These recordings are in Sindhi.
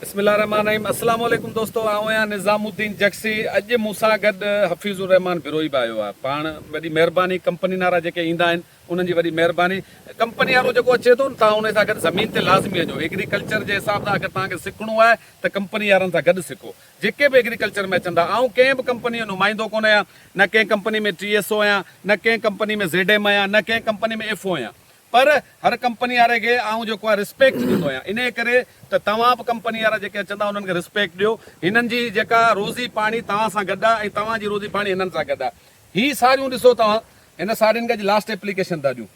بسم الله الرحمٰن الرحيم اسلام عليڪم دوستو آئون آهيان نظام الدين جگسي اڄ مون سان گڏ حفيظ الرحمان بروهي به آيو آهي پاڻ وڏي مهرباني ڪمپني نارا جيڪي ايندا آهن انهن جي وڏي مهرباني ڪمپني وارو جيڪو اچي ٿو نه توهان ان سان گڏ زمين تي لازمي وڃو ايگريڪلچر جي حساب سان اگر توهان کي سکڻو آهي ته ڪمپني وارن سان گڏ سکو جيڪي به ايگريڪلچر ۾ اچن ٿا آئون ڪنهن به ڪمپني جو نمائندو ڪونه آهيان نه ڪنهن ڪمپني ۾ ٽي ايس او آهيان نه ڪنهن ڪمپني ۾ زيڊ ايم آهيان نه ڪنهن ڪمپني ۾ ايف او آهيان پر هر ڪمپني واري کي آئون جيڪو آهي رسپيڪٽ ڏيندو آهيان انهي ڪري ته توهان به ڪمپني وارا جيڪي اچندا انهن کي رسپيڪٽ ڏيو هنن جي جيڪا روزي پاڻي توهان سان گڏ آهي ۽ توهان جي روزي پاڻي هنن سان گڏ آهي هي ساريون ڏسو توهان هن سارين کي اڄ لاسٽ ايپليڪيشن ٿا ڏيون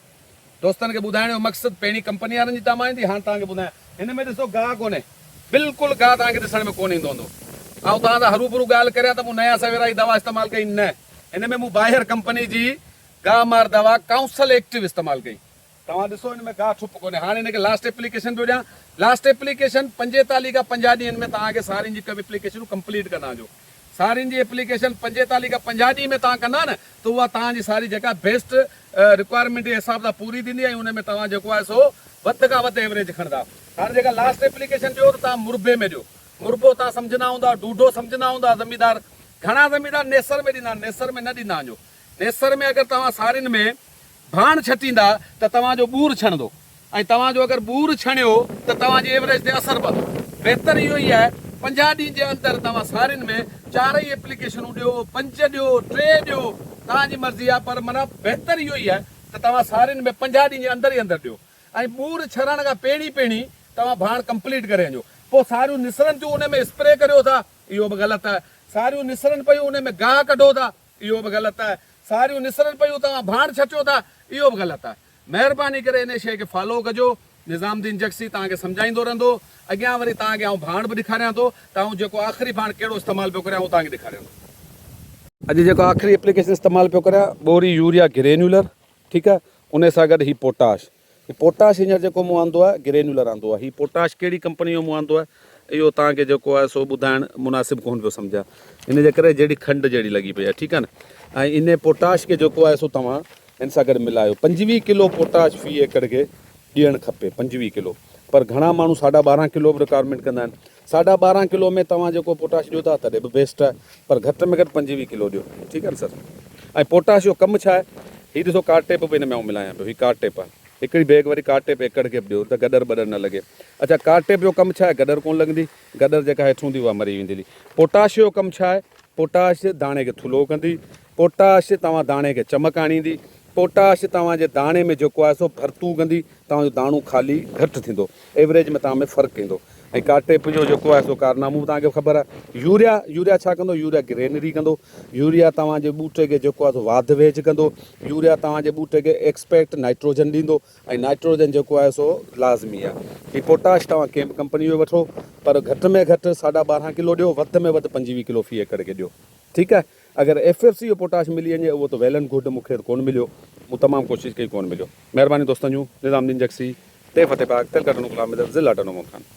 دوستن کي ٻڌائڻ جو مقصد پهرين ڪمپني وارن جي ته ايندي هاڻ توهان کي ٻڌايان هن ۾ ڏسو گاهه ڪونهي بلڪل گاهه توهان کي ڏسڻ ۾ ڪونه ايندو هوندو آئون توهان سان هروڀرو ڳالهه ڪريان ته مون نيا سويرا هي دوا استعمال ڪئي نه هن ۾ مون باهر ڪمپني جي گاهه مار دوا ڪائونسل ايڪٽو استعمال ڪئي. توهان ڏسو ان ۾ گاهه ٺپ ڪونهي. هاڻي ان کي لاسٽ ايپليڪيشن پيو ڏيان. لاسٽ ايپليڪيشن 45 کان 50 ڏينهن ۾ توهان کي سارين جي ايپليڪيشنون ڪمپليٽ ڪندا جو سارين جي ايپليڪيشن 45 کان 50 ڏينهن ۾ توهان ڪندا نه ته اها توهان جي ساري جيڪا بيسٽ رڪوائرمينٽ جي حساب سان پوري ٿيندي ۽ ان ۾ توهان جيڪو آهي سو وڌ کان وڌ ايوريج کڻندا. هاڻي جيڪا لاسٽ ايپليڪيشن ڏيو ته توهان مربي ۾ ڏيو. مربو توهان سمجهندا هوندا، ڊوڍو سمجهندا هوندا زميندار. گهڻا زميندار نيسر ۾ ڏيندا آهن، نيسر ۾ نه ڏيندا آهن جو. نيسر ۾ اگر توهان سارين ۾ ڀاڻ ڇٽيندا ته توهان جو ٻور ڇڻندو ۽ توهان جو اگر ٻور ڇڻيو ته توهان جي ايوريج تي اثر پوندو. بهتر اهو ئي آهي 50 ڏينهن جي اندر توهان سارين ۾ چارئي ايپليڪيشنون ڏيو، پنج ڏيو، ٽي ڏيو، توهان جي مرضي آهي پر معنيٰ بهتر اهو ئي آهي ته توهان سارين ۾ 50 ڏينهن جي اندر ئي اندر ڏيو ۽ ٻور ڇڻڻ کان پهرين پهرين توهان ڀاڻ ڪمپليٽ ڪري وڃو. پوء ساريون نسرن ٿيون ان ۾ اسپري ڪريو ٿا اهو به غلط آهي. ساريون نسرن پيون ان ۾ گاهه ڪڍو ٿا اهو به غلط آهي. ساريون نسرن پيون توهان ڀاڻ ڇٽيو ٿا اهو به غلط آهي. مهرباني ڪري انهي شيء کي فالو ڪجو. نظام الدين جگسي توهان کي سمجهائيندو رهندو. اڳيان وري توهان کي آئون ڀاڻ به ڏيکاريان ٿو ته آئون جيڪو آخري ڀاڻ ڪهڙو استعمال پيو ڪريان اهو توهان کي ڏيکاريان ٿو. اڄ جيڪو آخري ايپليڪيشن استعمال پيو ڪريان ٻوري يوريا گرينيولر ٺيڪ آهي انهي سان گڏ هي پوٽاش. هي پوٽاش هينئر جيڪو مون آندو آهي گرينيولر آندو آهي. هي پوٽاش ڪهڙي ڪمپني جو مون آندو آهي اهو توهان کي جيڪو آهي سو ٻڌائڻ مناسب ڪونه پيو سمجهان ان جي ڪري جهڙي کنڊ جهڙي لڳي پئي آهي ٺيڪ آهي نه ۽ ان پوٽاش کي جيڪو آهي سو توهان هن سان گڏ ملايو 25 ڪلو پوٽاش في ايڪڙ کي ڏيڻ کپي 25 ڪلو پر گهڻا ماڻهو ساڍا ٻارهن ڪلو به رڪوائرمينٽ ڪندا آهن ساڍا ٻارهن ڪلو ۾ توهان جيڪو پوٽاش ڏيو ٿا تڏهن به بيسٽ آهي پر گهٽ ۾ گهٽ 25 ڪلو ڏيو ٺيڪ آهي نه سر ۽ پوٽاش جو ڪم ڇا آهي هي ڏسو ڪار ٽيپ به هن ۾ آئون ملايان پيو هي ڪار ٽيپ آهي هڪڙي بيگ وري ڪار ٽيپ ايڪڙ کي به ڏيو ته گڏر ٻڏر نه لڳي اڇا ڪار ٽيپ جو ڪم ڇا آهي گڏر ڪونه لڳندي گڏر جيڪا هيٺ هوندي اها مري ويندي هلي پوٽاش جو ڪم ڇا آهي پوٽاش داڻي کي ٿلهو ڪندي پوٽاش توهان داڻي کي چمڪ آڻيندي پوٽاش توهان جي داڻي ۾ جيڪو آهي سو ڀرتون ڪندي توهان جو داڻو خالي گهٽ ٿيندو ايوريج ۾ توهان ۾ فرق ايندو ۽ ڪاٽيپ جو جيڪو آهي سو ڪارنامو به توهان کي خبر آهي يوريا يوريا ڇا ڪندو يوريا گرينري ڪندو يوريا توهان جي ٻوٽي کي جيڪو آهي سو واڌ ويجهه ڪندو يوريا توهان جي ٻوٽي کي ايڪسپيڪٽ نائٽروجن ڏيندو ۽ نائٽروجن جيڪو آهي سو لازمي آهي هي پوٽاش توهان ڪنهن به ڪمپني جو وٺو پر گهٽ ۾ گهٽ ساڍا ٻارهن ڪلو ڏيو وڌ ۾ وڌ 25 ڪلو في ايڪڙ کي ڏيو ٺيڪ آهي اگر ايف ايف سي جو پوٽاش ملي وڃي اهو ته ويل اينڊ گڊ مون کي ته ڪونه مليو مون تمام ڪوشش ڪئي ڪونه مليو مهرباني دوستن جون نظام الدين جگسي تي فتح پاڪ تلڪا ٽنڊو غلام حيدر ضلع ٽنڊو محمد خان.